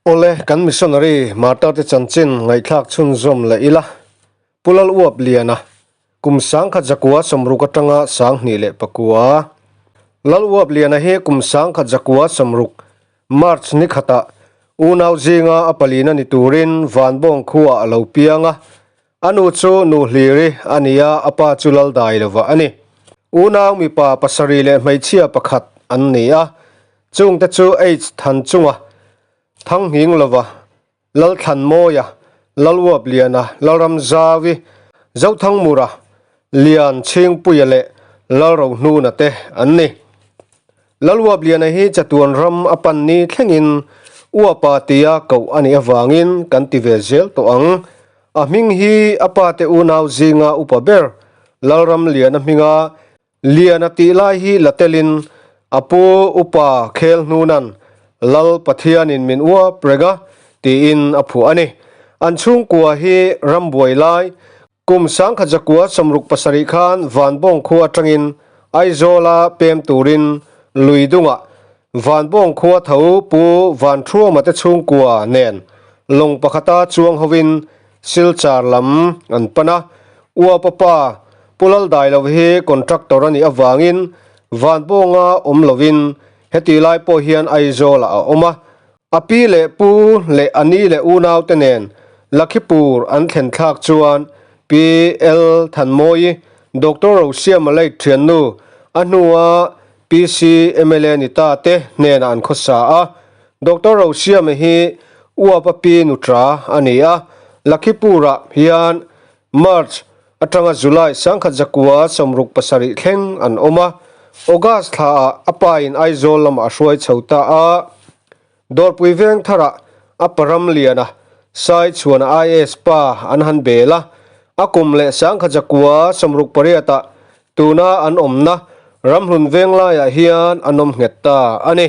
Awle, kan missionary martar te chanchin ngaihthlak chhunzawm leh ila. Pu Lal Uap Liana, kum 1960 atanga 2009. Lal Uap Liana hi kum 1960 March ni khatah unau zinga a palina ni turin Vanbawng khuaah a lo piang a. A nu chu Nu Hliri a ni a, a pa chu Lal Dailova a ni. Unau mipa pasarih leh hmeichhia pakhat an ni a, chungte chu H Thanchunga, Thanghninglova, Lalthlanmawia, Lalruapliana, Lalramzaui, Zothangmura, Lian Chhingpuia leh Lalrohnuna te an ni. Lalruapliana hi chatuan ram a pan ni thlengin Uapa tia koh a nih avangin kan ti ve zel tawh ang. A hming hi a pate unau zinga upa ber Lalramliana hminga Liana tih lai hi la telin a pu upa khel hnunan Lal Pathianin min uap reng a tiin a phuah a ni. An chhungkua hi rambuai lai kum 1967 khan Vanbawng khua atangin Aizawla pem turin lui dungah Vanbawng khua tho Pu Vanthuama te chhungkua nen lawng pakhata chuang hovin Silchar lam an pan a, Uapa pa Pu Laldailo hi contractor a nih avangin Vanbawnga awm lovin heti lai pawh hian Aizawlah a awm a. A pi leh pu leh a ni leh unaute nen Lakhipur an thlen thlak chuan Pi L Thanmawi, Doctor Rosiama late thiannu, a hnua PC mla ni ta te hnenah an khawsa a. Doctor Rosiama hi Uapa pi nutra a ni a, Lakhipur-ah hian March atanga July 1967 thleng an awm a, August thlaah a pain Aizawl lamah a hruai chho ta a. Dawrpui veng tharah a param liana Saichhuana IAS pa an han bel a, a kum leh 1968-ah tuna an awmna Ramhlun veng laiah hian an awm nghet ta a ni.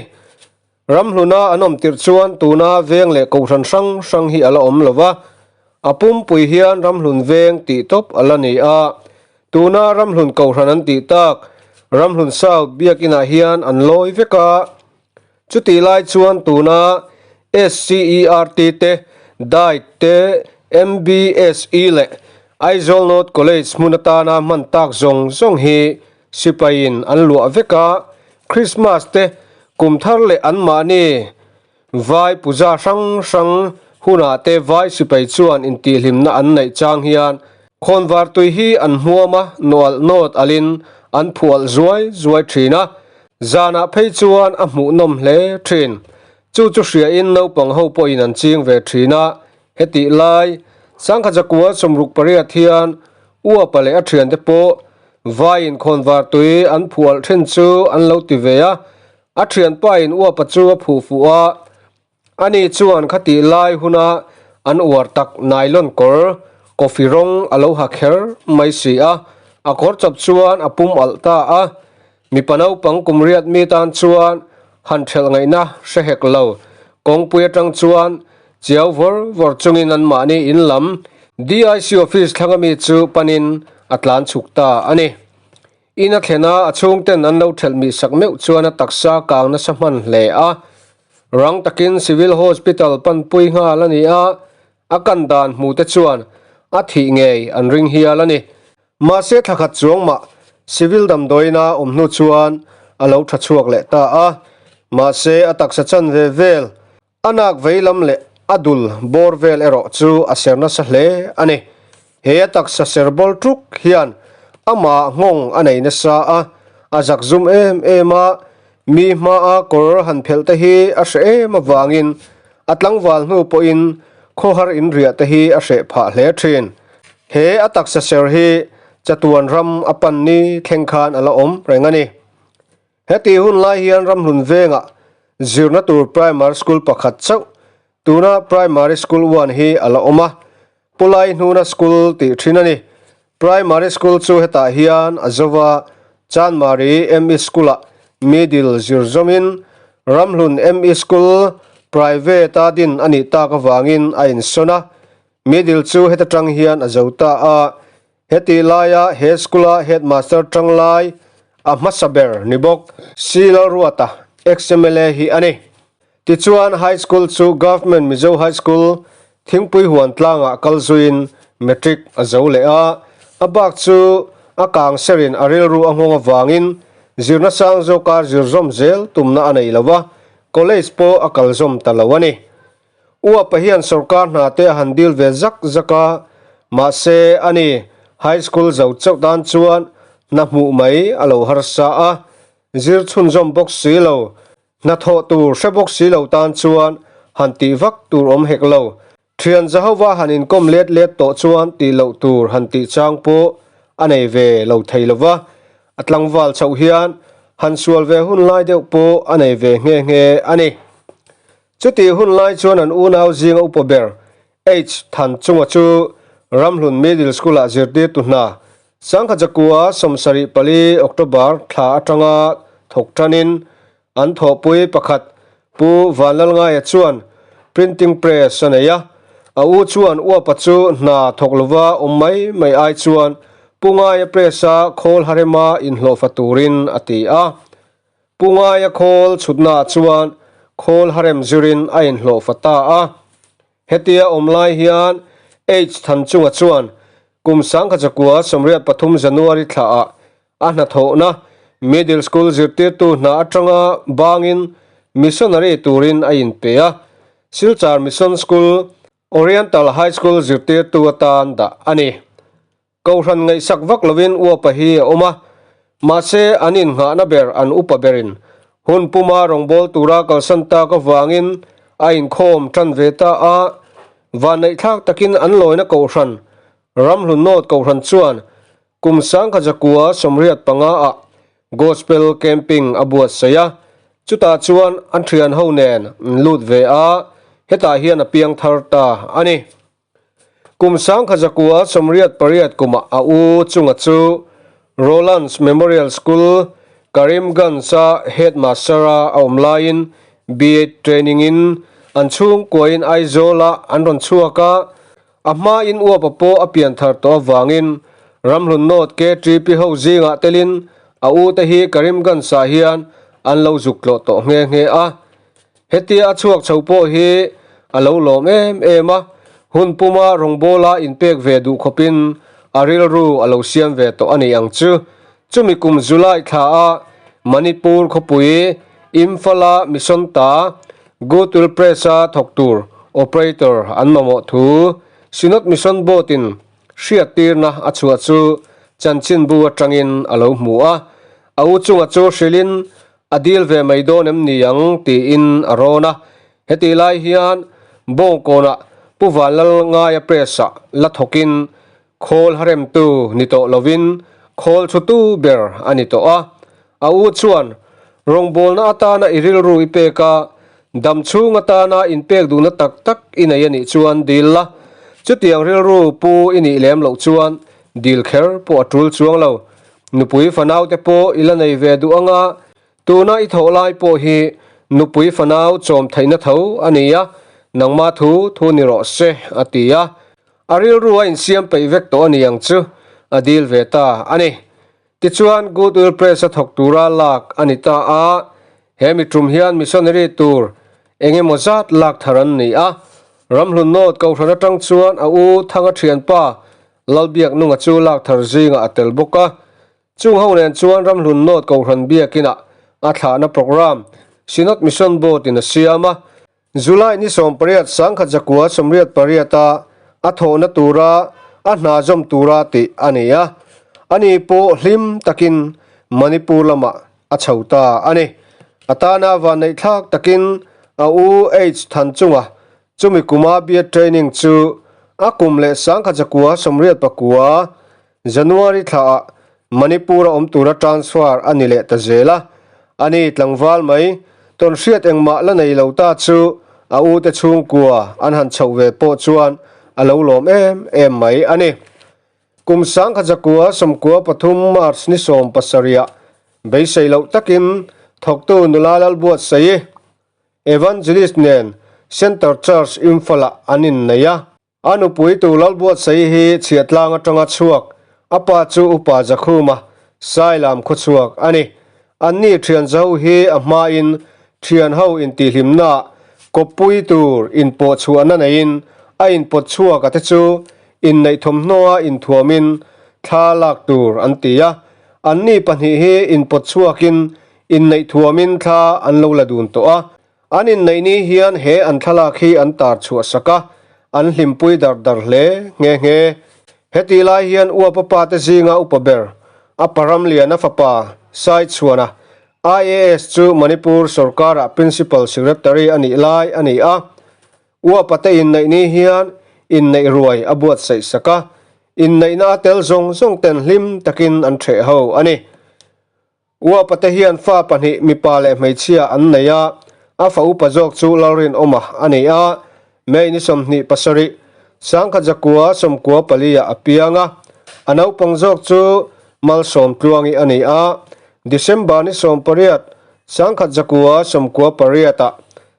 Ramhluna an awm tirh chuan tuna veng leh kohhran hrang hrang hi a la awm lo va, a pumpui hian Ramhlun veng tih tawp a la ni a. Tuna Ramhlun kohhran an tih tak Ramhlun South biakinah hian an lawi vek a. Chutih lai chuan tuna SCERT te, diet te, MBSE leh Aizawl North College hmun atana hman tak zawng zawng hi Sipaiin an luah vek a, Christmas te kum thar leh anmahni vai puja hrang hrang hunah te vai sipai chuan intihhlimna an neih chang hian khawnvar tui hi an hmuam a, nawlh nawt alin an phualh zuai zuai thin a, zanah phei chuan a hmuhnawm hle thin. Chu chu hriain naupang ho pawhin an ching ve thin a, Hetih lai, Sangkhajakua 68 hian Uapa leh a thiante pawh vaiin khawnvar tui an phualh thin chu an lo ti ve a, a thianpain Uapa chu a phuh fuh a, ani chuan khatih lai huna an uar tak nylon kawr, coffee rawng a lo ha kher mai si a, a kawr chawp chuan a pum alh ta a, mipa naupang kum riat mi tan chuan han thelh ngaihna hre hek lo, kawngpui atang chuan Chiau vawr vawr chungin anmahni in lam DIC office thlanga mi chu panin a tlan chhuk ta a ni. In a thlen a, a chhungten an lo thelh mih sak meuh chuan a taksa kang nasa hman hle a. Rang takin Civil Hospital panpui nghal a ni a, a kan dan hmute chuan a thih ngei an ring hial a ni. Mahse thla khat chuang mah civil damdawiina awm hnu chuan a lo tha chhuak leh ta a, mahse a taksa chanve vel A nak vei lam leh a dul bawr vel erawh chu a ser nasa hle a ni. He a taksa ser bawl tuk hian amah nghawng a nei nasa a, a zak zum em em a, mi hmaa kawr han phelh te hi a hreh em avangin a tlangval hnu pawhin khawhar inriah te hi a hreh phah hle thin. He a taksa ser hi chatuan ram a pan ni thleng khan a la awm reng a ni. Heti hun lai hian Ramhlun vengah zirna tur Primary School pakhat chauh, tuna Primary School 1 hi a la awm a, Pu Laihnuna School tih thin a ni. Primary School chu hetah hian a zo va, Chanmari ME School-ah middle zir zawmin Ramhlun ME School private-a din a nih tak avangin a insawn a, middle chu heta tang hian a zo ta a. Heti laia he school-a headmaster tanglai a hmasa ber ni bawk. C. Lalruata, ex-MLA hi a ni. Tichuan High School chu Government Mizo High School, Thingpui huan tlangah kal zuiin Matric a zo leh a, a bak chu a kang serin a rilru a nghawng avangin zirna sang zawka zir zawm zel tumna a nei lo a, college pawh a kal zawm ta lo a ni. Uapa hian sorkar hna te a han dil ve zak zak a, mahse ani High School zo chauh tan chuan hna hmuh mai a lo harsa a, zir chhunzawm bawk si lo. Hnathawh tur hre bawk si lo tan chuan han tih vak tur awm hek lo. Thian Jehova han inkawm let let tawh chuan tih loh tur han tih chang pawh a nei ve lo thei lo va, a tlangval chhoh hian han sual ve hun lai deuh pawh a nei ve nghe nghe a ni. Chutih hun lai chuan an unau zinga upa ber H Than chunga chu Ramhlun Middle School-ah zirtirtu hna Sangkhat Zakua 74 October thla atanga thawk tanin an thawhpui pakhat Pu Vanlalngaia chuan printing press a nei a, a u chuan uapa chu hna thawk lova awm mai mai ai chuan Pu Ngaia press-a khawl harema inhlawhfa turin a ti a. Pu Ngaia khawl chhutnaah chuan khawl harem zirin a inhlawhfa ta a. Hetia awm lai hian H Thanchunga chuan kum 1983 January thlaah a hnathawhna Middle School zirtirtu hna atanga bangin missionary turin a inpe a, Silchar Mission School, Oriental High School zirtirtu atan dah a ni. Kohhran ngaihsak vak lovin uapa hi a awm a, mahse an innghahna ber an upa berin hun puma rawngbâwl tura kalsan tak avangin a inkhawm ṭan ve ta a, vanneihthlak takin an lawina kohhran Ramhlun North Kohhran chuan kum 1985 ah Gospel Camping a buatsaih a, chutah chuan an ṭhianho nen an lut ve a, hetah hian a piang thar ta a ni. Kum 1988 kumah a u chunga chu Roland's Memorial School, Karimganj-a headmaster-a a awm laiin B.Ed training-in an chhungkuain Aizawl-ah an rawn chhuak a, a hmain uapa pawh a pian thar tawh avangin Ramhlun North KTP ho zingah telin a ute hi Karimganj-ah hian an lo zuk tlawh tawh nghe nghe a. Hetia a chhuak chho pawh hi a lo lawm em em a, hun puma rawngbawla inpek ve duh khawpin a rilru a lo siam ve tawh a ni ang chu. Chumi kum July thla a Manipur khawpui Imphal-a Mission ta Goodwill Press-a thawk tur operator an mamawh thu Synod Mission Board-in hriattirna a chhuah chu chanchinbu atangin a lo hmu a, a u chunga chu hrilhin A dil ve mai dawn em ni ang tiin a rawn a. Hetih lai hian Bawngkawnah Pu Vanlal Ngaia Press-ah la thawkin khawl haremtu ni tawh lovin khawl chhutu ber a ni tawh a. A u chuan rawngbawlna atana i rilru i pek a, dam chhung atana inpek duhna tak tak i nei a nih chuan dil la. Chutiang rilru pu i nih lem loh chuan dil kher pawh a tul chuang lo. Nupui fanau te pawh i la nei ve duh anga, tuna i thawh lai pawh hi nupui fanau chawm theihna tho a ni a, nangma thu thu ni rawh se, a ti a. A rilru a insiam peih vek tawh a ni ang chu, a dil ve ta a ni. Tichuan Goodwill Press a thawk tura lak a ni ta a, he mi tum hian missionary tur eng emaw zat lak thar an ni a. Ramhlun North Kohhran atang chuan a u Thanga thianpa Lalbiak nunga chu lak thar zingah a tel bawk a, chung ho nen chuan Ramhlun North Kohhran Biakinah a thlahna programme Synod Mission Board in a siam a. July ni 18 1988 a a thawhna tura a hna zawm tura tih a ni a, ani pawh hlim takin Manipur lamah a chho ta a ni. A tana vanneihthlak takin a u H Thanchunga Chumi kuma B.Ed training chu a kum leh 1989 January thlaah Manipur-a awm tura transfer a ni leh ta zel a. Ani tlangval mai, tawnhriat engmah la nei lo ta chu a ute chhungkua an han chhoh ve pawh chuan a lo lawm em em mai a ni. Kum 1993 March ni 17 ah beisei loh takin thawktu nula Lalbuatsaii, Evangelist nen Center Church Imphal-ah an innei a. A nupui tu Lalbuatsaii hi chhiahtlang atanga chhuak, a pa chu Upa Zakhuma, Sailam khawchhuak a ni. Anni thian zaho hi a hmain thianho intihhlimnaah Kawppui tur inpawh chhuahna neiin a inpawt chhuak a te chu inneih thawmhnawa inthuamin thla lak tur an ti a. Anni pahnih hi inpawt chhuakin inneih thuamin thla an lo la dun tawh a. An inneih ni hian he an thlalak hi an tar chhuah sak a, an hlimpui dar dar hle nghe nghe. Hetih lai hian Uapa pa te zinga upa ber, a Paramliana fapa Saichhuana, IAS chu Manipur sorkara Principal Secretary a nih lai a ni a. Uapa te inneih ni hian inneih ruai a buatsaih sak a, inneihna a tel zawng zawng ten hlim takin an ṭheh ho a ni. Uapa te hian fa pahnih mipa leh hmeichhia an nei a, a fa upa zawk chu Lalrinawma a ni a, May ni 27, 1994 ah a piang a, a naupang zawk chu Malsawmtluangi a ni a, December ni 18, 1998 ah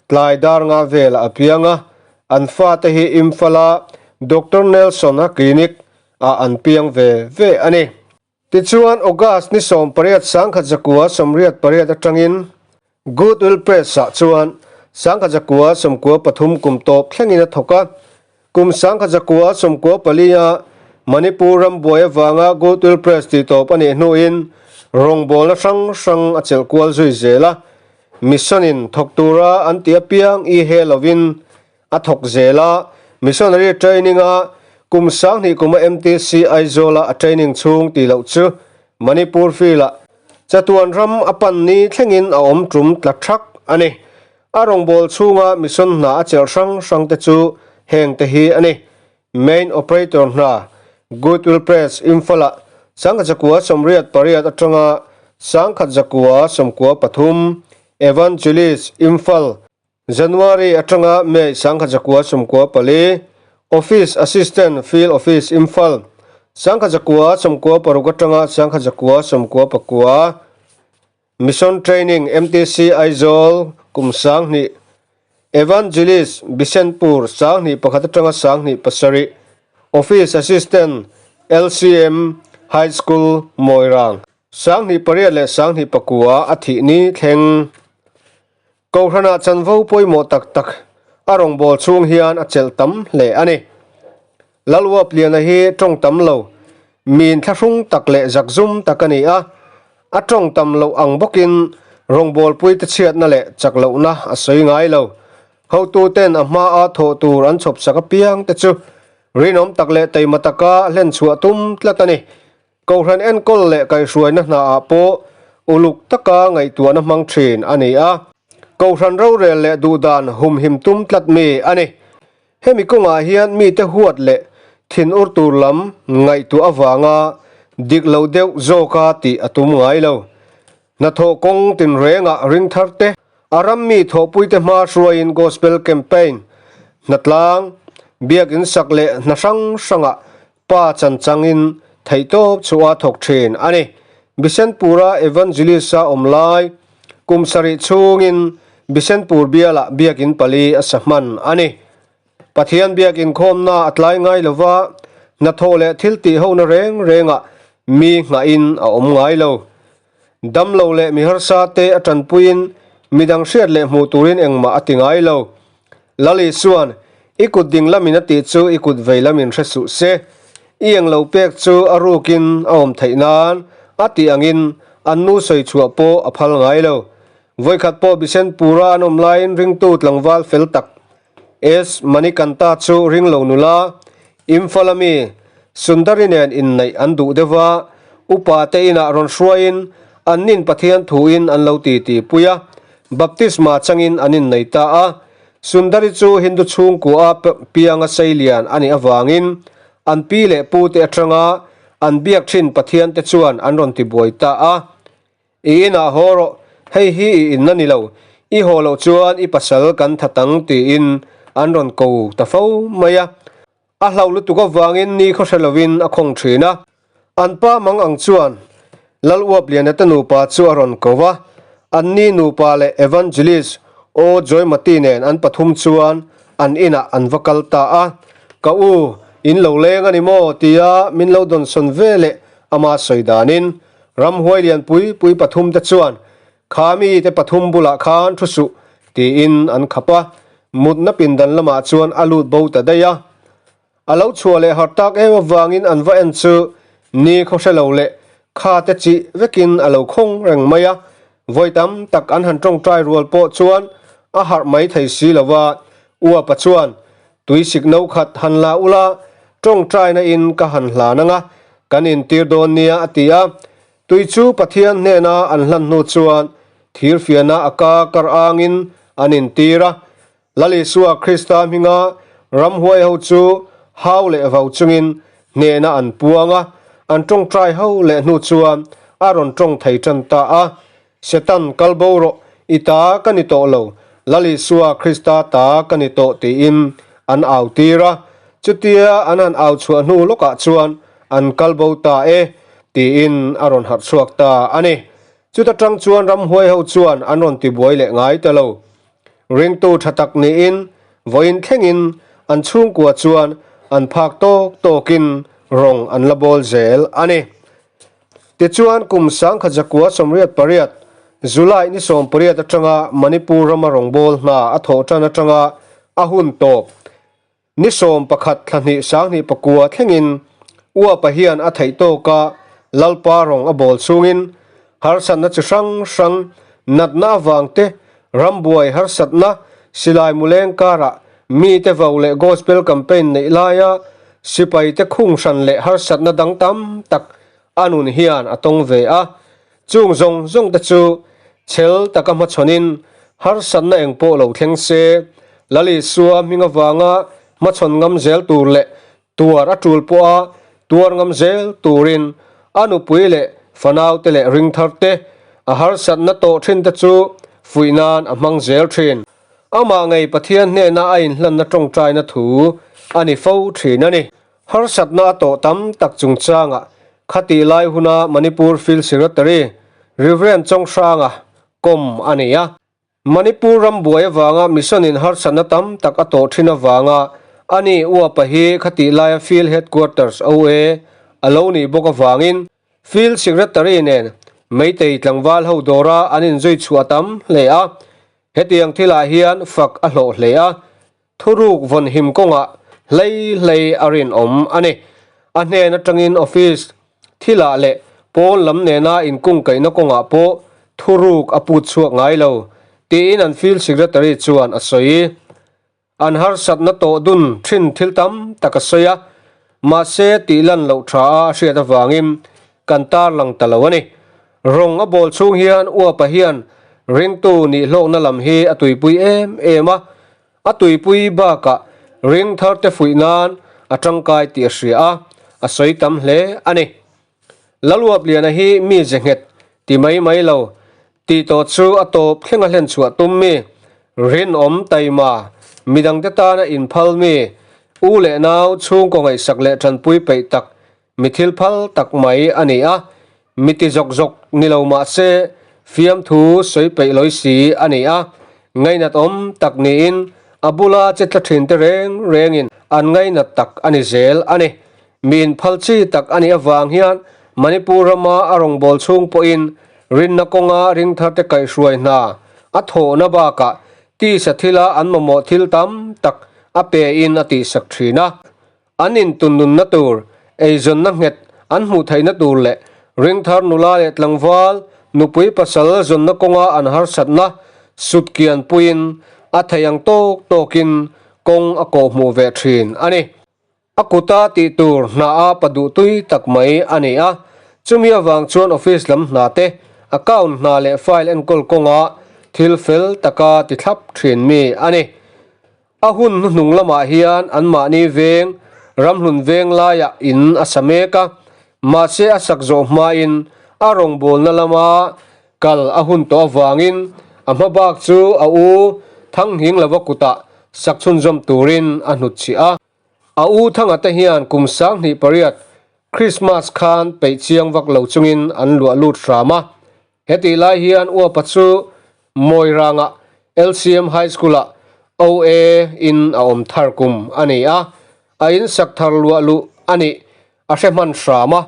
tlai dar nga velah a piang a, an fate hi Imphal-a Doctor Nelson-a clinic ah an piang ve ve a ni. Tichuan, August ni 18 1988 atangin Goodwill Press-ah chuan 1993 kum tawp thlengin a thawk a. Kum 1994-a Manipur ram buai avanga Goodwill Press tihtawp a nih hnuin rawngbawlna hrang hrang a chelh kual zui zel a. Mission-in thawk tura an tih apiang i he lovin A thawk zel a, missionary training-a kum 2000 kuma MTC Aizawl-a a training chhung tih loh chu Manipur field-ah chatuan ram a pan ni thlengin a awm tum tla thak a ni. A rawngbâwl chhunga mission hna a chelh hrang hrangte chu hengte hi a ni. Main Operator hna, Goodwill Press, Imphal-ah 1988 atanga 1993, Evangelist, Imphal, January atanga May 1994, Office Assistant, Field Office, Imphal, 1996 atanga 1999, Mission Training, MTC, Aizawl, kum 2000, Evangelist, Bishenpur, 2001 atanga 2007, Office Assistant, LCM High School, Moirang, 2008 leh 2009 a thih ni thleng. Kohhranah chanvo pawimawh tak tak a rawngbâwl chhung hian a chelh tam hle a ni. Lalwuapliana hi tawng tam lo, min thlahrung tak leh zakzum tak a ni a, a tawng tam loh ang bawkin rawngbâwlpuite chhiatna leh chak lohna a sawi ngai lo. Hotuten a hmaa thawh tur an chhawpsak apiangte chu rinawm tak leh taima taka hlen chhuah tum tlat a ni. Kohhran enkawl leh kaihhruaina hnaah pawh uluk taka ngaihtuahna hmang thin a ni a. Kohhran rorel leh duhdan humhim tum tlat mi a ni. Hemi kawngah hian mite huat leh thinur tur lam ngaihtuah avanga dik lo deuh zawka tih a tum ngai lo. Hnathawh kawng tinrengah ring thar te, a ram mi thawhpuite hma hruaiin Gospel Campaign, hnatlang, biakin sak leh hna hrang hrangah pa chan changin theihtawp chhuah a thawk thin a ni. Bisenpura Evangelist-a awm lai kum sarih chhungin Bisenpur bialah biakin pali a sa hman a ni. Pathian biak inkhawmna a tlai ngai lo va, hnathawh leh thil tih hona reng rengah mi nghahin a awm ngai lo. Damlo leh mi harsa te a tanpuiin midang hriat leh hmuh turin engmah a ti ngai lo. Lal Isuan, I kut ding lamin a tih chu i kut vei lamin hre suh se. I englo pek chu a rukin a awm theih nan a tih angin an nu sawi chhuah pawh a phal ngai lo. Vawikhat pawh Bisenpura an awm laiin ringtu tlangval fel tak S. Manikanta chu ring lo nula, Imphal ami Sundari nen inneih an duh deuh va, upa te inah rawn hruaiin an nin Pathian thuin an lo titi pui a, baptisma changin an innei ta a. Sundari chu Hindu chhungkua pianga seilian a nih avangin an pi leh pu te atanga an biak thin Pathian te chuan an rawn tibuai ta a. I inah haw rawh, hei hi i inna ni lo, i haw loh chuan i pasal kan that ang tiin an rawn ko ta fo mai a. A hlauh lutuk avangin ni khaw hre lovin a khawng thin a. An pa mang ang chuan Lal Uapliana te nupa chu a rawn ko va, anni nupa leh Evangelist O Joymati nen an pathum chuan an inah an va kal ta a. Ka u, in lo leng a ni maw? tia min lo dawnsawn ve leh ama sawi danin Ramhuai lian pui pui pathum te chuan, Kha mi te pathum bulah khan thu suh, tiin an khap a. mutna pindan lamah chuan a lut bo ta daih a. A lo chhuah leh harh tak em avangin an va en chu ni khaw hre lo leh kha te chih vekin a lo khawng reng mai a. Vawi tam tak an han tawngtai rual pawh chuan a harh mai thei si lo va, Uapa chuan Tuisik no khat han la ula, tawngtaina in ka han hlan anga kan intir dawn nia a ti a. Tui chu Pathian hnena an hlan hnu chuan thirfiana a ka kar angin an intir a. Lal Isua Krista hminga ramhuai ho chu hau leh vau chungin hnehna an puang a, an tawngtai ho leh hnu chuan a rawn tawng thei tan ta a. Setan kal bo rawh, i ta ka ni tawh lo, Lal Isua Krista ta ka ni tawh tiin an au tir a. Chutia an han au chhuah hnu lawkah chuan an kal bo ta e tiin a rawn harh chhuak ta a ni. Chuta tang chuan ramhuai ho chuan an rawn tibuai leh ngai ta lo. Ringtu tha tak niin vawiin thlengin an chhungkua chuan an phak tawk tawkin rawng an la bawl zel a ni. Tichuan kum sangkhat zakua 88, July ni 18 atanga Manipur rama rawngbâwl hna a thawh tan atanga a hun tawp Ni 11 thla hnih 2009 thlengin Uapa hian a theih tawka Lalpa rawng a bawl chungin harsatna chi hrang hrang, natna avangte, rambuai harsatna, silai muleng karah mite vo leh gospel campaign neih laia sipaite khung hran leh harsatna dang tam tak a nun hian a tawng ve a. Chung zawng zawng te chu chhel taka hmachhawnin harsatna eng pawh lo thleng se, Lal Isua hming avanga hmachhawn ngam zel tur leh tuar a tul pawha tuar ngam zel turin a nupui leh fanaute leh ringthar te a harsatna tawh thin te chu fuih nan a hmang zel thin. Amah ngei Pathian hnena a inhlanna tawngtaina thu a ni fo thin a ni. Harsatna a tawh tam tak chungchangah khatih lai huna Manipur Field Secretary Rev. Chawnghranga kawm a ni a. Manipur ram buai avanga mission in harsatna tam tak a tawh thin avanga ani uapa hi khatih laia Field Headquarters OA a lo nih bawk avangin Field Secretary nen Meitei tlangval ho dawra an inzui chhuah tam hle a. Hetiang thilah hian fak a hlawh hle a. Thuruk vawnhim kawngah hlei hlei a rinawm a ni. A hnen atangin office thilah leh pawn lam nena inkungkaihna kawngah pawh thuruk a put chhuak ngai lo, tiin an field secretary chuan a sawi. An harsatna tawh dun thin thil tam tak a sawi a, mahse tih lan loh tha a a hriat avangin kan tarlang ta lo a ni. Rawng a bawl chhung hian uapa hian ringtu nihlawkna lam hi a tuipui em em a, A tuipui bakah ring tharte fuih nan a tangkai tih a hria a, a sawi tam hle a ni. Laluapliana hi mi ze nghet ti mai mai lo tih tawh chu a tawp thleng a hlen chhuah tum mi, rinawm taima, midangte tana inphal mi, u leh nau chhungkaw ngaihsak leh tanpui peih tak Mi thil phal tak mai a ni a, mi ti zawk zawk ni lo mah se fiamthu sawi peih lawi si a ni a, ngainat awm tak niin a bula che tla thin te reng rengin an ngainat tak a ni zel a ni. Mi inphal chi tak a nih avang hian Manipur rama a rawngbâwl chhung pawhin rinna kawnga ringtharte kaihhruai hna a thawhna bakah tisa thila an mamawh thil tam tak a pein a tihsak thin a. An intunnunna tur, eizawnna nghet an hmuh theihna tur leh ringthar nula leh tlangval, nupui pasal zawnna kawnga an harsatna sutkian puiin a theih ang tawk tawkin kawng a kawhhmuh ve thin a ni. A kuta tih tur hna a pa duhtui tak mai a ni a, chumi avang chuan office lam hna te, account hna leh file enkawl kawnga thil fel taka ti thlap thin mi a ni. A hun hnuhnung lamah hian anmahni veng, ramhlun veng laiah in a sa mek a, mahse a sak zawh hmain a rawngbawlna lama kal a hun tawh avangin a hma bak chu a u Thanghing lova kutah sak chhunzawm turin a hnutchhiah a. A u Thanga te hian kum 28 Krismas khan peih chiang vak lo chungin an luah lut hram a. Hetih lai hian uapa chu Mawiranga LCM High School-ah OA in a awm thar kum a ni a, a insak thar luah luh a nih a hre hman hram a,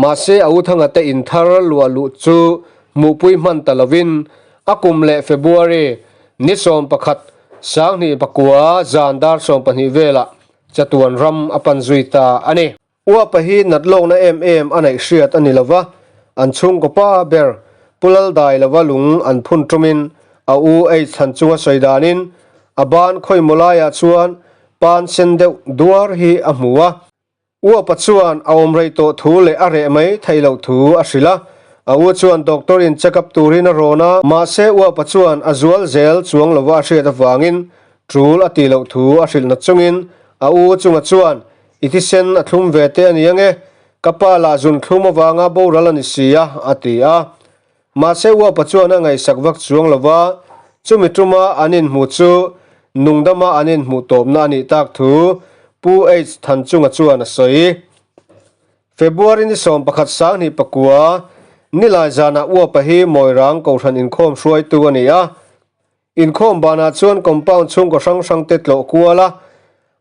mahse a uthanga te in thar luah luh chu hmuhpui hman ta lovin a kum leh February ni 11, 2009 zan dar 12 velah chatuan ram a pan zui ta a ni. Uapa hi nat lawkna em em a neih hriat a ni lo va, an chhungkaw pa ber Pu Laldai lova lung an phun ṭumin a u ei chhan chunga sawi danin a ban khawimaw laiah chuan pan sen deuh duar hi a hmu a. Uapa chuan a awm rei tawh thu leh a reh mai theih loh thu a hrilh a, a u chuan doctor in check up turin a rawn a, mahse uapa chuan a zual zel chuang lova a hriat avangin ṭul a tih loh thu a hrilh na chungin a u chunga chuan I thisen a thlum ve te a ni ange, ka pa lah zun thlum avanga boral a ni si a, a ti a. Mahse uapa chuan a ngaihsak vak chuang lo va, chumi tuma an inhmuh chu nungdama an inhmuh tawpna a nih tak thu Pu H Thanchunga chuan a sawi. February ni 11 2009, Nilai zanah uapa hi Mawirang Kohhran inkhawm hruaitu a ni a. Inkhawm banah chuan compound chhungkaw hrang hrang te tlawh kual a,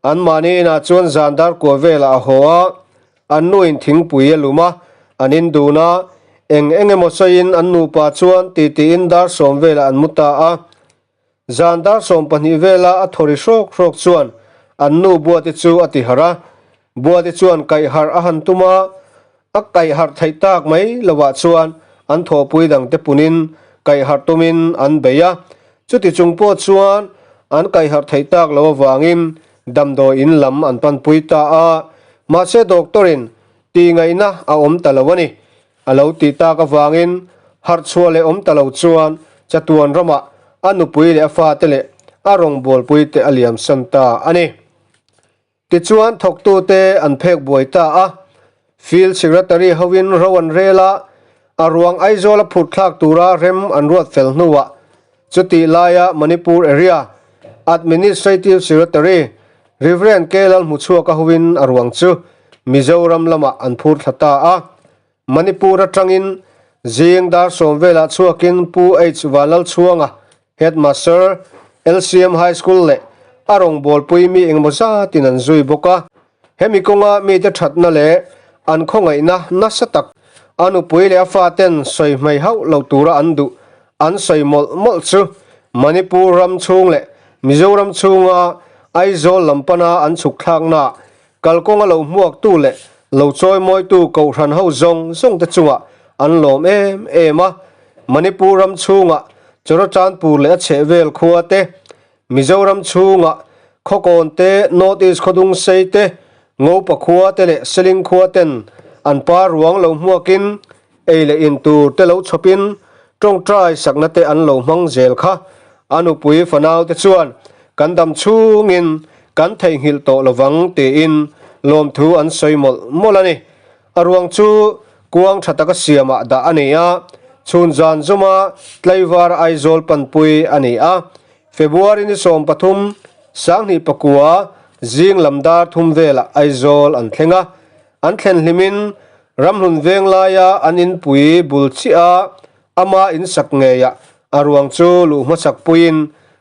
anmahni inah chuan zan dar kua velah a haw a, an nu in thingpui a lum a, an in dun a, eng eng emaw sawiin an nupa chuan titiin dar sawm velah an mu ta a. Zan dar 12 vela a thaw ri hrawk hrawk chuan an nu Buate chu a ti harh a, Buate chuan kaih harh a han tum a, A kaihharh theih tak mai lovah chuan an thawhpui dangte punin kaihharh tumin an bei a, chuti chung pawh chuan an kaihharh theih tak lo avangin damdawi in lam an panpui ta a, mahse doctor-in tihngaihna a awm ta lo a ni. A lo tih tak avangin harh chhuah leh awm ta lo chuan chatuan ramah a nupui leh a fate leh a rawngbawlpuite a liamsan ta a ni. Tichuan thawktute an phek buai ta a, Field Secretary hovin ro an rel a, a ruang Aizawl a phurh thlak tura rem an ruat fel hnuah chutih laia Manipur Area Administrative Secretary Rev. K. Lalhmuchhuaka hovin a ruang chu Mizoram lamah an phur thla ta a. Manipur atangin zing dar sawm velah chhuakin Pu H. Vanlalchhuanga, Headmaster, LCM High School leh a rawngbawlpui mi engemaw zatin an zui bawk a. Hemi kawnga mite thatna leh an khawngaihna nasa tak a nupui leh a faten sawi hmei hauh lo tura an duh an sawi mawlh mawlh chu Manipur ram chhung leh Mizoram chhunga Aizawl lam pana an chhuk thlaknaah Kalkawnga lo hmuaktu leh lo chawimawitu Kohhran ho zawng zawng te chungah an lawm em em a. Manipur ram chhungah Churachandpur leh a chhehvel khua te, Mizoram chhungah Khawkawn te, North East Khawdungsei te, Ngopa khua te leh Seling khua ten an pa ruang lo hmuakin ei leh in tur te lo chhawpin tawngtai sakna te an lo hmang zel kha a nupui fanau te chuan kan dam chhungin kan theihnghilh tawh lovang tiin lawmthu an sawi mawlh mawlh a ni. A ruang chu kuang tha taka siamah dah a ni a, chhun zan zuma tlaivar Aizawl panpui a ni a. February ni 13, 2009 zing lam dar thum velah Aizawl an thleng a, An thlen hlimin ramhlun veng laia an inpui bul chiah a, ama insak ngeiah a ruang chu luh hmasak puiin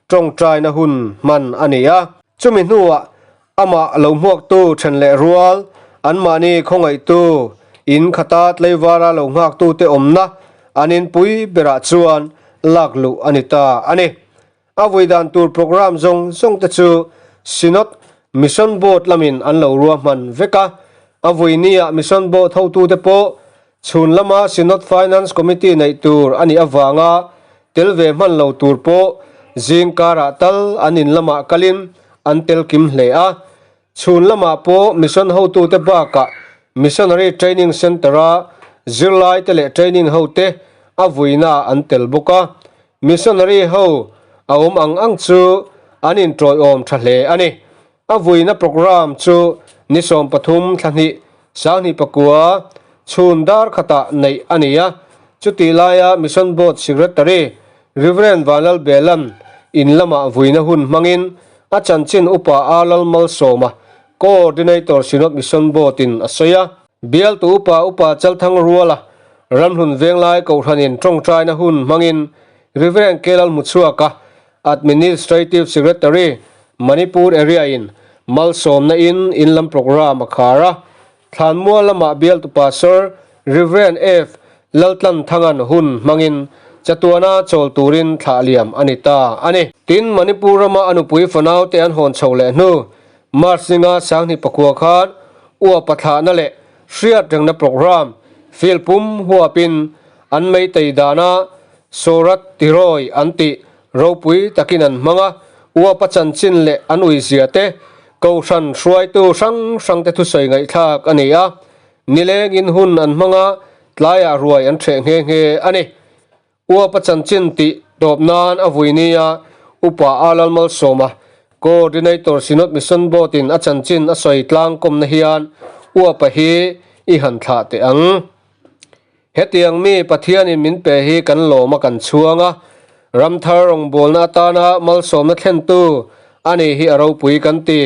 tawngtaina hun hman a ni a. Chumi hnuah amah lo hmuaktu then leh rual, anmahni khawngaihtu, in khata tleivara lo nghaktute awmna an inpui berah chuan lak luh a ni ta a ni. A vui dan tur programme zawng zawng te chu Synod Mission Board lamin an lo ruahman vek a. A vui nia Mission Board hotute pawh chhun lama Synod Finance Committee neih tur a nih avanga tel ve hman lo tur pawh zing karah tal an in lamah kalin an tel kim hle a. Chhun lamah pawh Mission hotute bakah Missionary Training Centre-a zirlaite leh training hote a vuinaah an tel bawk a. Missionary ho a awm ang ang chu an inṭawiawm ṭha hle a ni. A vuina programme chu ni 13 thla hnih, 2009, chhun dar khatah neih a ni a. Chutih laia Mission Board Secretary Rev. Vanlal Belan in lamah vuina hun hmangin A chanchin upa A Lalmalsawma, Coordinator Synod Mission Board in a sawi a. Bialtu upa Upa Chalthang Ruala, Ramhlun Venglai Kohhranin tawngtaina hun hmangin Rev. K Lalhmuchhuaka, Administrative Secretary, Manipur Area in malsawmna in in lam programme a khar a. Thlanmual lamah bialtu Pastor Rev. F Laltlanthanga'n hun hmangin Chatuana chawl turin thlah liam a ni ta a ni. Tin, Manipur rama a nupui fanaute an hawn chho leh hnu, March ninga 2009 khan uapa thlahna leh hriat rengna programme field pum huapin an meitei dana Sorat Tiroi an tih ropui takin an hmang a, uapa chanchin leh an uizia te Kohhran hruaitu hrang hrangte thusawi ngaihthlak a ni a, nilengin hun an hmang a, tlaiah ruai an ṭheh nghe nghe a ni. Uapa chanchin tih tawp nan a vui nia Upa A Lalmalsawma, Coordinator Synod Mission Board in a chanchin a sawi tlangkawmna hian uapa hi i han thlah teh ang. Hetiang mi Pathianin min pe hi kan lawm a kan chhuang a, ramthar rawngbawlna atana malsawmna thlentu a ni hi a ropui kan ti.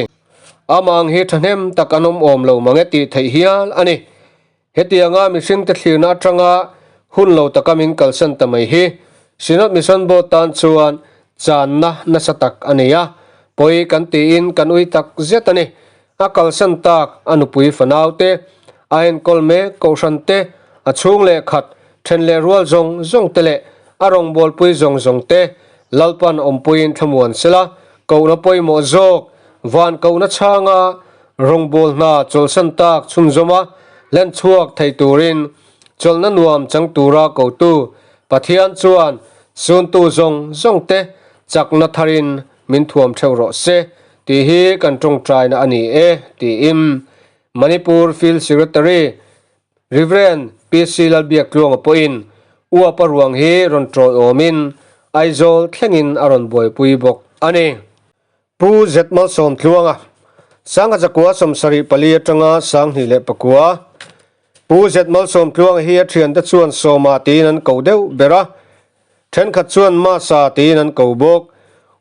Amah ang hi thahnem tak an awm awm lo mang e tih theih hial a ni. Hetianga mihringte thlirna atanga hun lo taka min kalsan ta mai hi Synod Mission Board tan chuan channa nasa tak a ni a, pawi kan tiin kan ui tak zet a ni. A kalsan tak a nupui fanaute, a enkawl mek kohhran te, a chhung leh khat, then leh rual zawng zawng te leh a rawngbawlpui zawng zawng te Lalpan awmpuiin thlamuan sela, kohna pawimawh zawk, van kohna chhanga rawngbâwl hna chawlhsan tak chhunzawma hlen chhuak thei turin chawlhna nuam chang tura kotu Pathian chuan suntu zawng zawng te chakna tharin min thuam theuh rawh se tih hi kan tawngtaina a ni e, tiin Manipur Field Secretary Rev. PC Lalbiaktluanga pawhin uapa ruang hi rawn tawiawmin Aizawl thlengin a rawn buaipui bawk a ni. Pu Zetmalsawmtluanga, 1974 atanga 2009, Pu Zetmalsawmtluanga hi a thiante chuan Sawma tiin an ko deuh ber a, thenkhat chuan Masa tiin an ko bawk.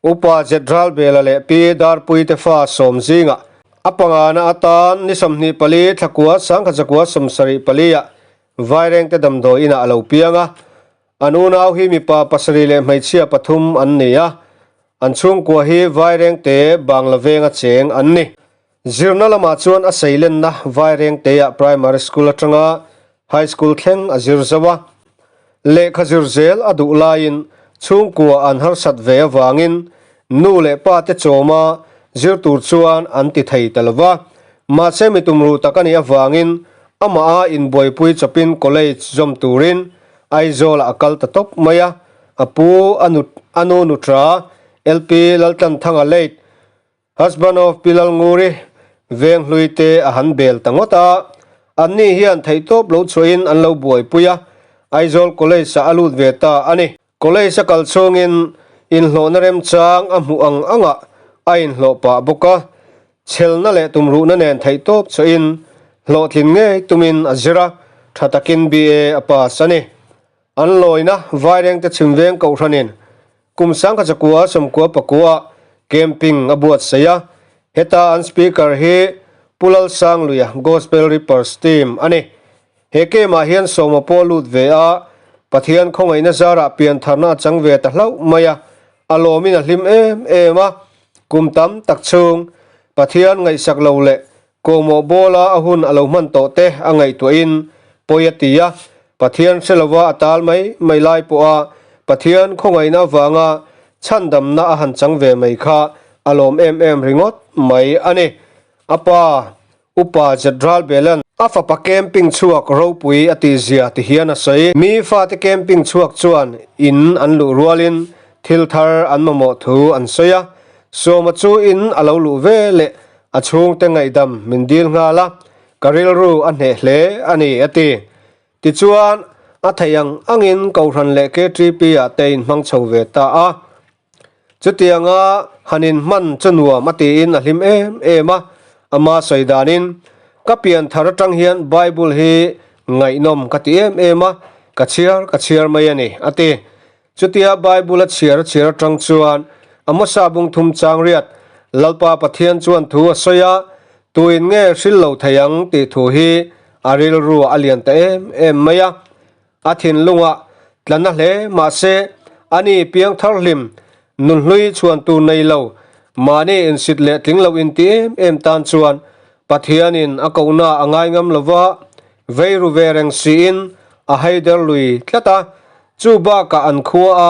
Upa Zetralbela leh Pi Darpuite fa sawm zingah a pangana atan ni 24 thlakua 1974 ah Vairengte damdawi inah a lo piang a. An unau hi mipa pasarih leh hmeichhia pathum an ni a, an chhungkua hi Vairengte Bangla venga cheng an ni. Zirna lamah chuan a seilenna Vairengteah Primary School atanga High School thleng a zir zo a. Lehkha zir zel a duh laiin chhungkua an harsat ve avangin nu leh pa te chawma zir tur chuan an ti thei ta lo va. Mahse mi tumruh tak a nih avangin amah a inbuaipui chawpin college zawm turin Aizawlah a kal ta tawp mai a, a pu a nu a nu nutra LP Laltlanthanga late husband of Pi Lalnguri Venghlui te a han bel ta ngawt a, anni hian theihtawp lo chhuahin an lo buaipui a, Aizawl College ah a lut ve ta a ni. College a kal chhungin inhlawhna remchang a hmuh ang angah a inhlawh pah bawk a, Chhelna leh tumruhna nen theihtawp chawhin hlawhtlin ngei tumin a zir a, tha takin BA a pass a ni. An lawina Vairengte chhimveng kohhranin kum 1999 camping a buatsaih a, heta an speaker hi Pu Lalsangluia Gospel Reapers Team a ni. He camp-ah hian sawma pawh lut ve a, Pathian khawngaihna zarah piantharna a chang ve ta hlauh mai a, a lawmin a hlim em em a, kum tam tak chhung Pathian ngaihsak lo leh kawhmawh bawla a hun a lo hman tawh te a ngaihtuahin pawi a ti a, Pathian hre lova a tal mai mai lai pawha Pathian khawngaihna avanga chhandamna a han chang ve mai kha a lawm em em ringawt mai a ni. A pa Upa Jadral Belan a fapa camping chhuak ropui a tih zia ti hian a sawi. Mi fate camping chhuak chuan in an luh rualin thil thar an mamawh thu an sawi a. Sawma chu in a lo luh ve leh a chhungte ngaihdam min dil nghal a, ka rilru a hneh hle a ni a ti. Tichuan, a theih ang angin Kohhran leh KTP ah te inhmang chho ve ta a. Chutianga han inhman chu nuam a tiin a hlim em em a, ama sawi danin, Ka pian thar atang hian Bible hi ngaihnawm ka ti em em a, ka chhiar ka chhiar mai a ni, a ti. Chutia Bible a chhiar a chhiar atang chuan Amosa bung thum chang riat, Lalpa Pathian chuan thu a sawi a, tuin nge hril lo thei ang tih thu hi a rilru a lian ta em em mai a. A thinlungah tlanna hle mahse ani piang thar hlim, nunhlui chhuan tur nei lo, mahni insit leh tling lo inti em em tan chuan Pathianin a kohna a ngai ngam lova, vei ru ve reng siin a haider lui tlat a. Chu bakah an khua a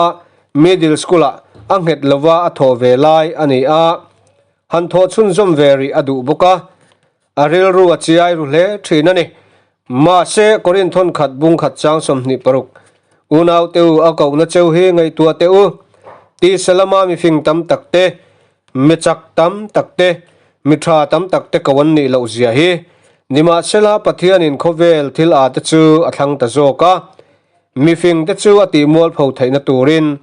middle school ah a nghet lova a thawh ve lai a ni a, han thawh chhunzawm ve rih a duh bawk a, a rilru a chiai ru hle thin a ni. Mahse, Korinth thawn khat bung khat chang 26, Unau te u a kohna cheu hi ngaihtuah teh u, tisa lama mifing tam tak te, mi chak tam tak te, mi tha tam tak te ko an nih loh zia hi. Nimahsela, Pathianin khawvel thil a te chu a thlang ta zawk a. Mifing te chu a tih mualpho theihna turin,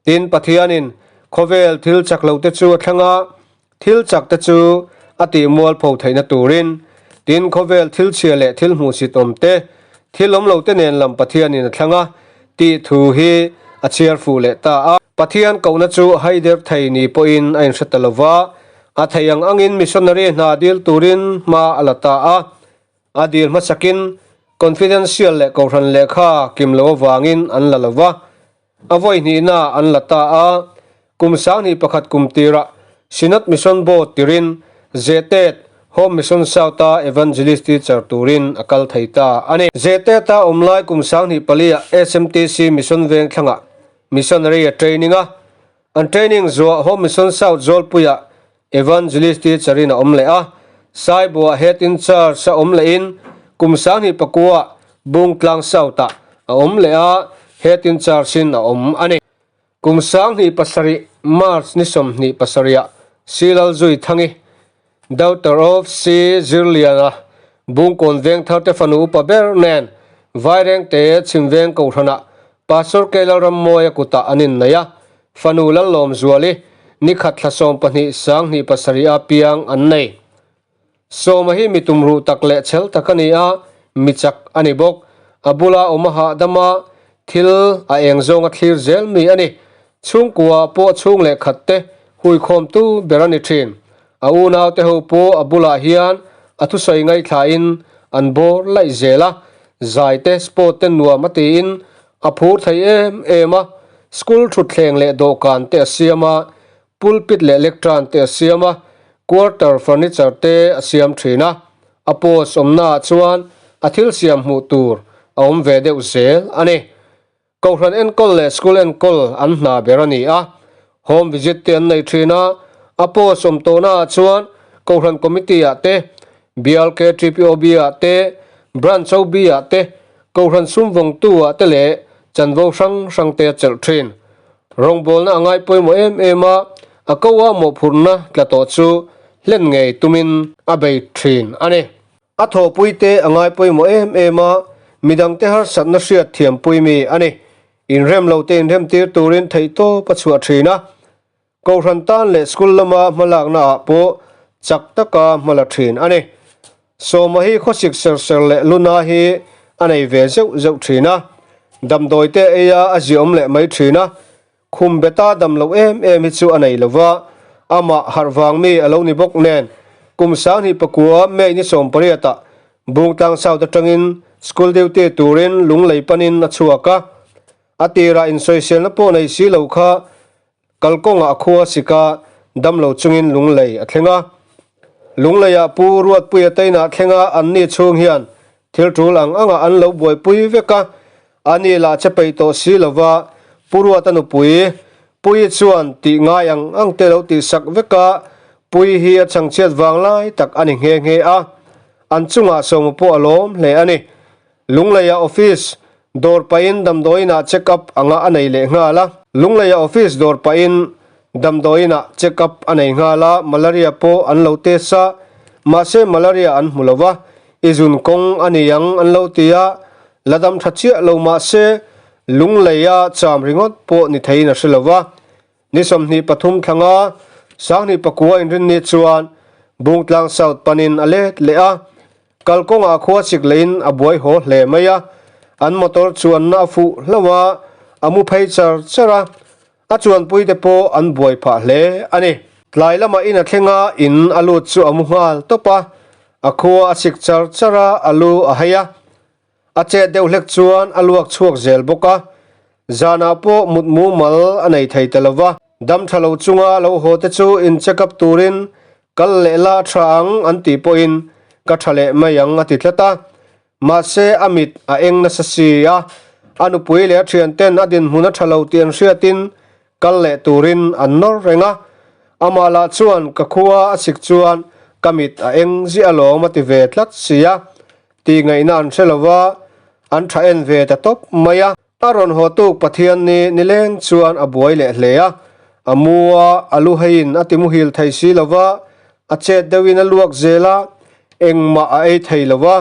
tin Pathianin khawvel thil chak lo te chu a thlang a, thil chak te chu a tih mualpho theihna turin, tin khawvel thil chhia leh thil hmuhsit awm te, thil awm lo te nen lam Pathianin a thlang a, tih thu hi a chhiar fuh leh ta a. Pathian kohna chu haider thei ni pawhin a inhre ta lo va, a theih ang angin missionary hna dil turin hma a la ta a. A dil hmasakin confidential leh kohhran lehkha kim lo avangin an la lo va, a vawi hnihna an la ta a. Kum 2001 kum tirah Synod Mission Board tirin Zehtet Home Mission South-a Evangelist Teacher turin a kal thei ta a ni. Zehtet-a awm lai kum 2004-ah SMTC Mission Vengthlangah Missionary a training a, an training zuah Home Mission South Zawlpuiah Evangelist Teacher-in a awm leh a, Saibuah Head in Charge a awm lehin kum 2009 Bungtlang South-ah a awm leh a, Head in Charge-in a awm a ni. Kum 2007 March ni 27-ah Si Lalzuithangi, Daughter of Si Zirliana, Bungkawn Vengtharte fanu upa ber nen Vairengte Chhimveng Kohhranah Pastor K Lalrammawia kutah an inneih a, Fanu Lallawmzuali nikhat thla 12 2007 a piang an nei. Sawma hi mi tumruh tak leh chhel tak a ni a, mi chak a ni bawk. A bula awm a hahdam a, thil a eng zawng a thlir zel mi a ni. Chhungkua pawh chhung leh khat te huikhawmtu ber a ni thin. A unaute ho pawh a bulah hian a thusawi ngaihthlain an bawr laih zel a, zai te, sport te nuam a tiin A phur thei em em a, school thutthleng leh dawhkan te a siam a, pulpit leh lectern te a siam a, quarter furniture te a siam thin a. A post awmna ah chuan a thil siam hmuh tur a awm ve deuh zel a ni. Kohhran enkawl leh school enkawl an hna ber a ni a, home visit te an nei thin a, a post awm tawhna ah chuan Kohhran committee ah te, Bial KTPOB ah te, Branch OB ah te, Kohhran sum vawngtu ah te leh chanvo hrang hrang te a chelh thin. Rawngbawlna a ngai pawimawh em em a, a ko a mawhphurhna tla tawh chu hlen ngei tumin a bei thin a ni. A thawhpui te a ngai pawimawh em em a, midangte harsatna hriat thiampui mi a ni. Inrem lo te inremtir turin theihtawp a chhuah thin a. Kohhran tan leh school lama hmalakna ah pawh chak taka hma la thin a ni. Sawma hi khawsik ser ser leh luna hi a nei ve zeuh zeuh thin a, damdawi te ei a a ziawm leh mai thin a, khum beta dam loh em em hi chu a nei lo va, amah harh vang mi a lo ni bawk nen kum 2009 May ni 18 ah Bungtlang South atangin school duty turin lunglei panin a chhuak a, a tirah insawiselna pawh nei si lo kha Kalkawngah a khua sika damlo chungin Lunglei a thleng a. Lungleiah Pu Ruatpuia Taina thlenga an ni chhung hian thil tul ang angah an lo buaipui vek a, a ni lah che peih tawh si lova Pu Ruata nupui Puii chuan tih ngai ang ang te lo tihsak vek a, Puii hi a chhangchhiat vang lai tak a ni nghe nghe a, an chungah sawma pawh a lawm hle a ni. Lungleiah office dawr pahin damdawiinah check up anga a nei leh nghal a. Lungleiah office dawr pahin damdawiinah check up a nei nghal a, malaria pawh an lo test a, mahse malaria an hmu lo va, i zun kawng a ni ang an lo ti a, la dam tha chiah lo mahse Lungleia cham ringawt pawh ni theiin a hre lo va. Ni 23 thlanga 2009 inrinni chuan Bungtlang South panin a let leh a, Kalkawngah khua chik leiin a buai haw hle mai a, an motor chuanna a fuh hlauh a, a mu phei char char a, a chuanpuite pawh an buai phah hle a ni. Tlai lamah in a thleng a, in a lut chu a mu nghal tawp a, a khua a chik char char a, a lu a hei a. A chet deuh hlek chuan a luak chhuak zel bawk a, zanah pawh mut mumal a nei thei ta lo va. Dam tha lo chunga lo haw te chu in check up turin kal leh la tha ang an tih pawhin ka tha leh mai ang a ti tlat a. Mahse a mit a eng nasa si a, A nupui leh a thianten a dinhmun a tha lo tih an hriatin kal leh turin an nawr reng a. Amah lah chuan ka khua a sik chuan ka mit a eng ziah alawm a ti ve tlat si a. Tih ngaihna an hre lo va, an tha en ve ta tawp mai a. A rawn haw tuk Pathian ni nileng chuan a buai leh hle a. A mu a, a lu heiin a ti muhil thei si lo va, a chet deuhin a luak zel a, engmah a ei thei lo va,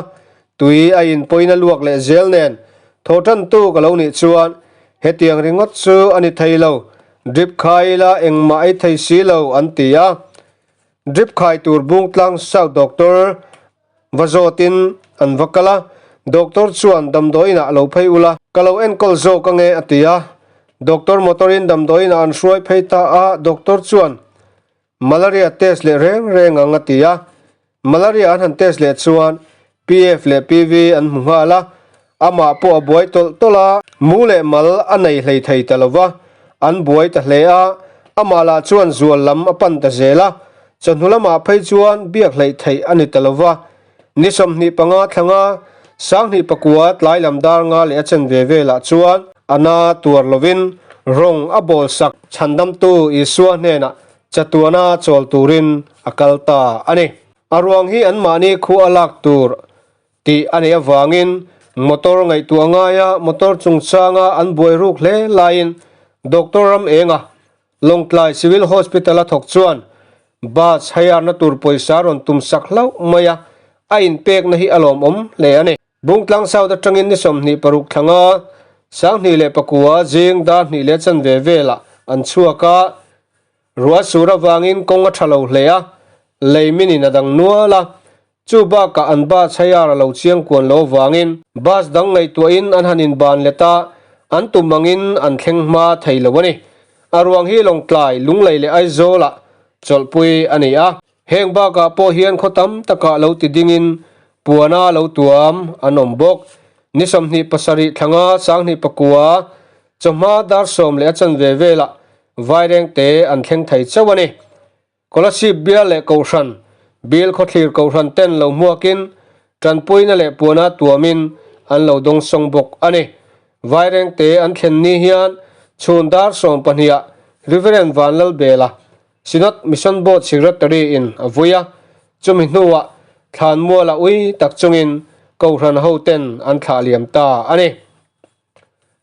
tui a inpawin a luak leh zel nen thaw tantu ka lo nih chuan hetiang ringawt chu a ni thei lo, drip khai ila engmah ei thei si lo an ti a. Drip khai tur Bungtlang South Doctor Va zawtin an va kal a, Doctor chuan damdawiinah lo phei ula, ka lo enkawl zawk ange a ti a. Doctor motor-in damdawiinah an hruai phei ta a, Doctor chuan Malaria test leh reng reng ang a ti a. Malaria an han test leh chuan PF leh PV an hmu nghal a, amah pawh a buai tawlh tawlh a, mu leh mal a nei hlei thei ta lo va, an buai ta hle a, amah lah chuan zual lam a pan ta zel a, Chawhnu lamah phei chuan biak hleih theih a ni ta lo va, ni 25 thlanga 2009 tlai lam dar nga leh a chen ve velah chuan a na tuar lovin rawng a bawl sak chhandamtu Isua hnenah chatuana chawl turin a kal ta a ni. A ruang hi anmahni khu a lak tur tih a neih avangin motor ngaihtuah ngaia motor chungchanga an buai ruk hle laiin Doctor Ramenga Lawngtlai Civil Hospital a thawk chuan bus hire-na tur pawisa rawn tum sak hlauh mai a, a inpekna hi a lawmawm hle a ni. Bungtlang South atangin ni 26 thlanga 2009 zing dar hnih leh chanve velah an chhuak a, ruah sur avangin kawng a tha lo hle a, lei minin a dang nual a, Chu bakah an bus hire a lo chiang kuan lo avangin bus dang ngaihtuahin an han inban let a, an tum angin an thleng hma thei lo a ni. A ruang hi Lawngtlai, Lunglei leh Aizawlah chawlhpui a ni a. Heng bakah pawh hian khaw tam takah lo ti dingin puana lo tuam an awm bawk. Ni 27 thlanga 2009 chawhma dar sawm leh a chanve velah Vairengte an thleng thei chauh a ni. Kolasib bial leh Kohhran, Bial khawthlir Kohhran ten lo hmuakin tanpuina leh puana tuamin an lo dawngsawng bawk a ni. Vairengte an thlen ni hian chhun dar sawmpahniha Reverend Vanlalbela, Synod Mission Board Secretary in a vui a, chumi hnuah thlanmuala ui tak chungin Kohhran hoten an thlah liam ta a ni.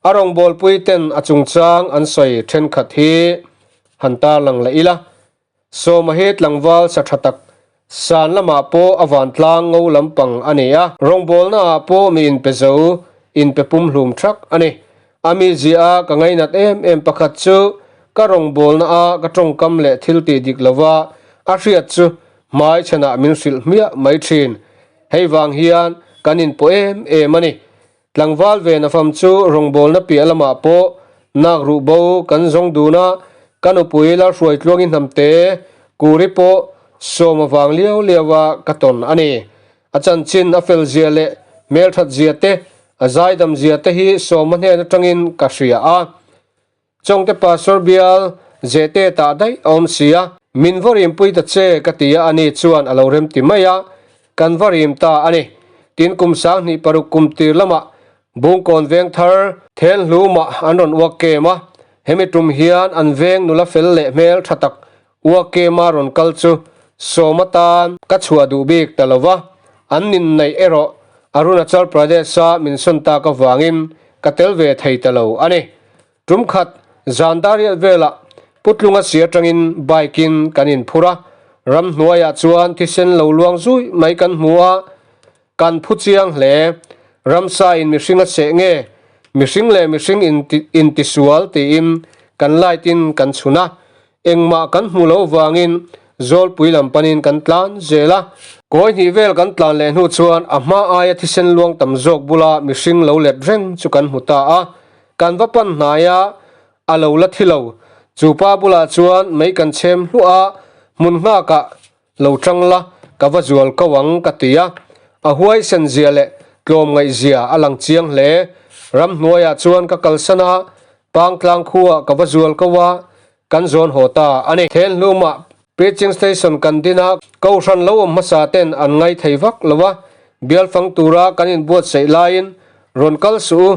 A rawngbawlpui ten a chungchang an sawi thenkhat hi han tarlang leh ila. Sawma hi tlangval sa tha tak san lamah pawh a vantlang ngo lampang a ni a. Rawngbawlna ah pawh mi inpe zo, inpe pumhlum thak a ni. A mizia a ka ngainat em em pakhat chu ka rawngbawlna a ka tawngkam leh thil tih dik lova a hriat chu hmai chhanah min hrilh hmiah mai thin. Hei vang hian kan inpawh em em a ni. Tlangval ve nafam chu rawngbawlna piah lamah pawh nak ruh bo kan zawng dun a, ka nupui Lalhruai Tluangi hnamte Kuri pawh sawm avang liau liau a ka tawn a ni. A chanchin a fel zia leh hmelthat zia te, a zaidam zia te hi sawma hnen atangin ka hria a. Chawngte Pastor bial Zete tah daih a awm si a, min va rimpui ta che ka ti a, ani chuan a lo rem ti mai a, kan va rim ta a ni. Tin kum 2006 kum tir lamah Bungkawn veng thar then hlumah an rawn uak kem a, hemi tum hian an veng nula fel leh hmel tha tak uak kema rawn kal chu sawm atan ka chhuah duh bik ta lo va, an ninneih erawh Arunachal Pradesh-a min sawn tak avangin ka tel ve thei ta lo a ni. Tum khat zan dar riat velah Putlunga si atangin bike-in kan inphur a, ramhnuaiah chuan thisen lo luang zui mai kan hmu a, kan phu chiang hle. Ramsa in mihring a seh nge, mihring leh mihring intisual tiin kan light in kan chhun a, engmah kan hmu lo vangin Zawlpui lam panin kan tlan zel a. Kawi hnih vel kan tlan leh hnu chuan a hma aia thisen luang tam zawk bula mihring lo let reng chu kan hmu ta a, kan va pan hnai a, a lo la thi lo. Chu pa bulah chuan mei kan chhem hluah a, hmun nghakah lo tang la, ka va zual ko ang ka ti a. A huaisen zia leh tlawmngaih zia a lang chiang hle. Ramhnuaiah chuan ka kalsan a, Pangtlang khuaah ka va zual ko a, kan zawn haw ta a ni. Thenhlumah Preaching Station kan din a, Kohhran lo awm hmasa ten an ngai thei vak lo a, bial fang tura kan inbuatsaih laiin rawn kal suh u,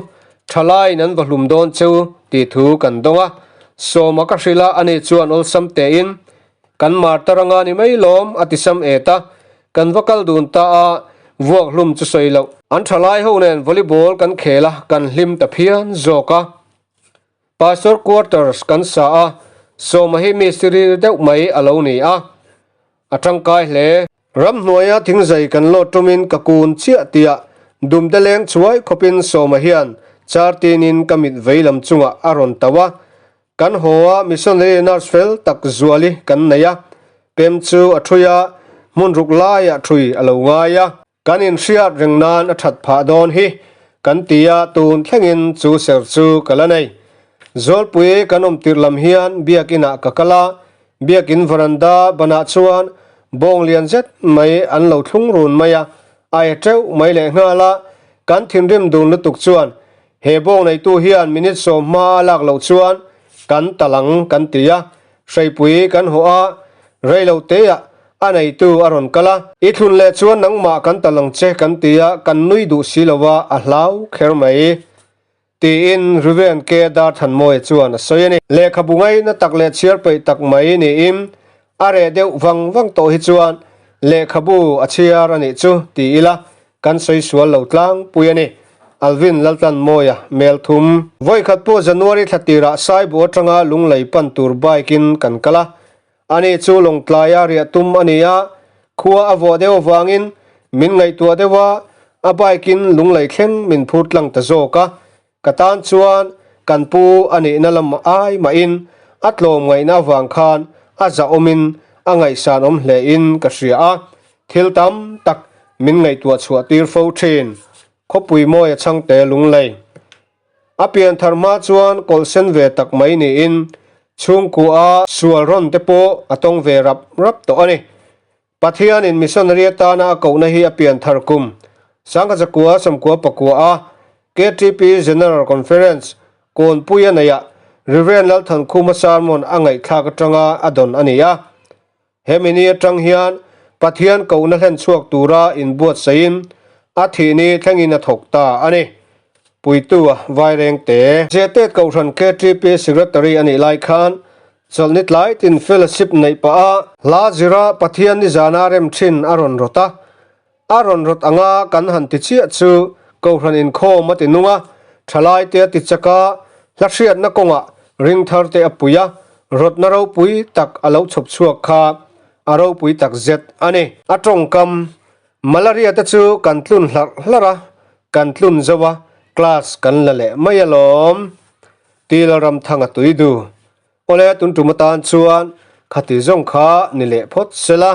Thalaiin an va hlum dawn cheu tih thu kan dawng a, Sawma ka hrilh a, ani chuan awlsam tein, Kan martar anga ni mai lawm, a ti sam et a, kan va kal dun ta a, vuak hlum chu sawi loh. An thalai ho nen volleyball kan khel a, kan hlim ta phian zawk a. Pastor quarters kan sa a, Sawma hi mistiri deuh mai a lo ni a, a tangkai hle. Ramhnuaia thingzai kan lawt tumin ka kun chiah tiah dumte leng chhuai khawpin Sawma hian char tinin ka mit vei lam chungah a rawn tauh a. Kan haw a, missionary nurse fel tak Zuali kan nei a, pem chu a thui a, hmun ruk laiah thui a lo ngai a. Kan inhriat reng nan a that phah dawn hi kan ti a, tun thlengin chu ser chu ka la nei. Zawlpui kan awm tirh lam hian biakinah ka kal a, Biakin veranda banah chuan bawng lian zet mai an lo thlung run mai a, a e teuh mai leh nghal a, kan thinrim dun lutuk chuan he bawng neitu hian minute 10 hma a lak loh chuan kan talang kan ti a, hreipui kan hawh a, reilo teah a neitu a rawn kal a. I thlun leh chuan nangmah kan talang che kan ti a, kan nui duh si lo a, a hlau kher mai. Tiin Ruben K. Darthanmawia chuan a sawi a ni. Lehkhabu ngaihna tak leh chhiar peih tak mai niin a reh deuh vang vang tawh hi chuan lehkhabu a chhiar a nih chu ti ila kan sawi sual lo tlangpui a ni. Alvin Laltlanmawia mel thum. Vawikhat pawh January thla tirah Saibu atanga Lunglei pan tur bike in kan kal a, Ani chu Lawngtlaia riah tum a ni a, khua a vawh deuh avangin min ngaihtuah deuh a, a bike in lunglei thleng min phur tlang ta zawk a. Ka tan chuan kan pu a nihna lam ai mahin a tlawm ngaihna avang khan a zahawmin a ngaihsanawm hle in ka hria a, thil tam tak min ngaihtuah chhuah tir fo thin. Khawpui mawi a chhangte Lunglei. A pian thar hma chuan kawlh sen ve tak mai niin chhungkua sual rawn te pawh a tawng ve rap rap tawh a ni. Pathianin missionary atana a kohna hi a pian thar kum 1999 a KTP General Conference Kawnpui a neihah Rev. Lalthankhuma sermon a ngaihthlak atanga a dawn a ni a. Hemi ni atang hian Pathian kohna hlen chhuak tura inbuatsaihin a thihni thlengin a thawk ta a ni. Puitu-a Vairengte. Zehtet Kohhran KTP Secretary a nih lai khan chawlhni tlai tin fellowship neih pah a hla zira Pathian nizana rem thin a rawn rawt a. A rawn rawt anga kan han ti chiah chu Kohhran inkhawm a ti nung a, thalaite a ti chak a, hla hriatna kawngah ring thar te a pui a, rawtna ropui tak a lo chhawp chhuak kha a ropui tak zet a ni. A tawngkam, Malaria te chu kan tlun hlarh hlarh a, kan tlun zo a, class kan la leh mai alawm. Tila Ramthanga tui du. Awle, tun tum atan chuan khati zawng kha ni leh phawt se la.